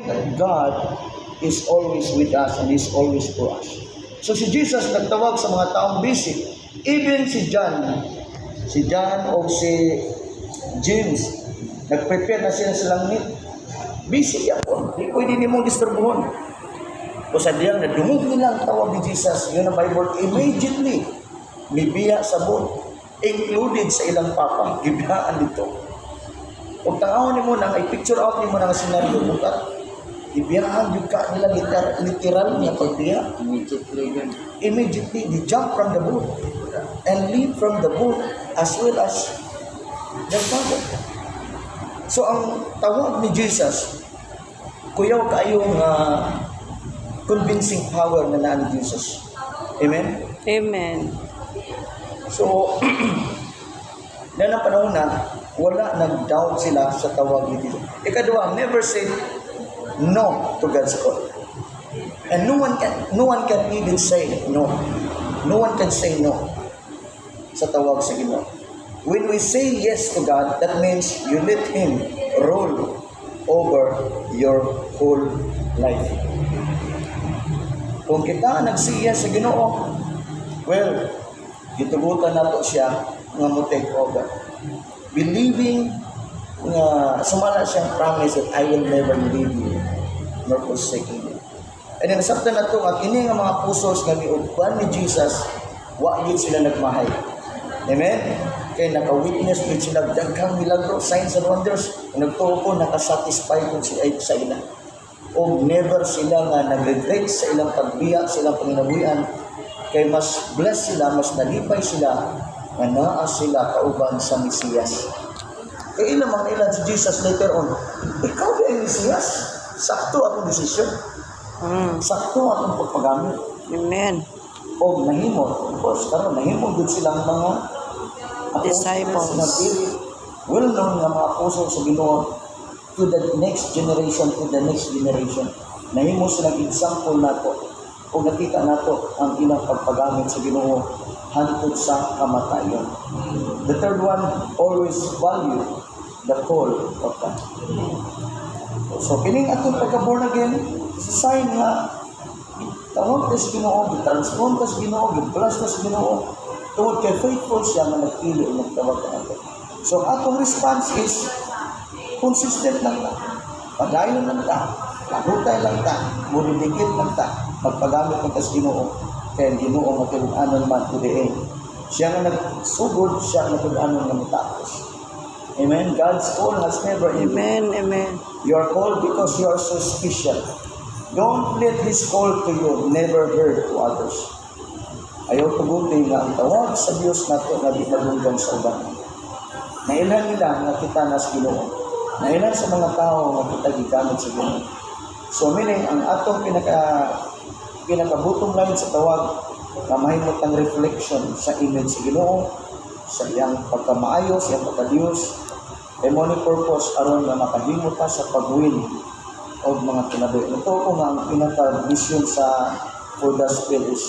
that God is always with us and is always for us. So si Jesus nagtawag sa mga taong busy. Even si John o si James, nag-prepare na sila sa langit. Busy yapon. Di pwede nimong disturbuhon. O sa diyang nadungog nila ang tawag ni Jesus, yun ang Bible, immediately, mibiya sa boat, included sa ilang papa, gibiyaan dito. Kung tangawon nimo nang i-picture out nimo nang senaryo bukat, gibiyaan jud ka nila literal, literal niya pagbiya. Immediately yun. Immediately, they jump from the boat and leave from the boat as well as their father. So ang tawag ni Jesus, kuyaw kaayo nga convincing power na naa ni Jesus. Amen? Amen. So, na ang panahon na, wala nag-doubt sila sa tawag ni Jesus. Ikaduha, never say no to God's call. And no one can even say no. No one can say no sa tawag sa Ginoo. When we say yes to God, that means you let Him rule over your whole life. Kung kita nag-say yes sa Ginoo, well, gitugutan nato siya nga mo take over. Believing nga sumala siyang promise that "I will never leave you nor forsaking you." And then nasabtan nato nga kini nga mga apostles nga miuban ni Jesus, wa gyud sila nagmahay. Amen? Kay naka-witness gid sila daghang milagro, signs and wonders. Kung nagtuo ko, nakasatisfy kung sila sa ila. O never sila nga nag-regret sa ilang pagbiya, sa ilang panginabuhian, kay mas blessed sila, mas nalipay sila nga naa sila kauban sa Mesiyas. Kay ilang mga ilan si Jesus later on, "Ikaw ba ang Mesiyas? Sakto akong desisyon. Sakto akong pagpagamit." Amen. O nahimo, of course, karon nahimo gud silang mga apostles Disciples. nga very well-known nga mga apostles sa Ginoo to the next generation, to the next generation. Nahimo silang example nato o nakita nato ang ilang pagpagamit sa Ginoo hantod sa kamatayon. The third one, always value the call of God. So kining atong pagka-born again, sa sign nga tawag ta sa Ginoo, gi-transform ta sa Ginoo, gi-bless ta sa Ginoo tungod kay faithful siya nga nagpili o nagtawag kanato. So ang atong response is consistent lang ta. Padayon lang ta. Lahutay lang ta. Mudidikit lang ta. Magpagamit lang ta sa Ginoo. Kay ang Ginoo matul-anon man to the end. Siya nga nagsugod, siya nga matul-anon nga mutapos. Amen. God's call has never ended. Amen. Amen. You are called because you are so special. Don't let His call to you never heard to others. Ayaw tuguti nga ang tawag sa Dios nato nga di madunggan sa uban. Nailhan nila nga kita nas Ginoo. Nailhan sa mga tao nga kita gigamit sa Ginoo. So meaning ang atong pinaka pinaka-bottom line sa tawag nga mahimot ang reflection sa image sa Ginoo, sa iyang pagkamaayo, sa iyang pagka-Dios, kay mo ni purpose aron nga makahimo ta sa pag-win og mga kinabuhi. Ito ko nga ang pinaka-mission sa For Gospel is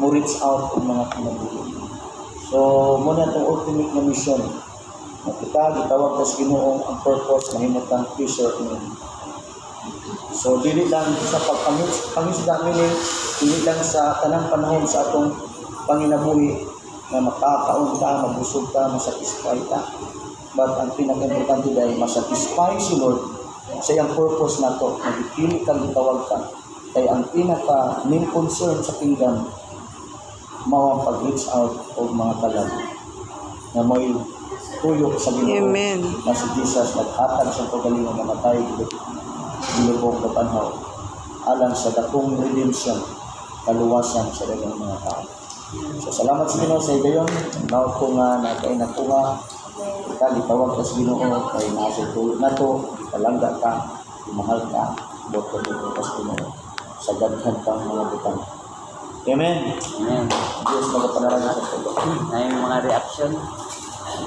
mo reach out og mga kinabuhi. So, mo na itong ultimate na mission. Na kita, gitawag ta sa Ginoo, ang purpose, mahimo tang fisher men. So, dili lang sa pagpangis, pangisda meaning, dili lang sa tanang panahon sa atong panginabuhi na makakaon ta, mabusog ta, masatisfy ta. But ang pinaka-importante dahil masatisfy si Lord sa iyang purpose nato, nagipili kang gitawag ka. Kay ang pinaka main concern sa kingdom, mao ang pag-reach out og mga kalag na may tuyok sa Ginoo Amen. Na si Jesus naghatag sa kaugalingon, namatay, gilubong, nabanhaw alang sa dakong redemption, kaluwasan sa daghang mga tao. So salamat sa Ginoo sa higayon. Naot ko nga nakay nakuha ka, gitawag ka sa Ginoo kay naa sa tuyo nato, palangga ka, mahal ka, boto ka sa Ginoo sa daghan pang mga butang. Amen. Amen. Diyos magapanalangin sa tulo. Na yung mga reaction.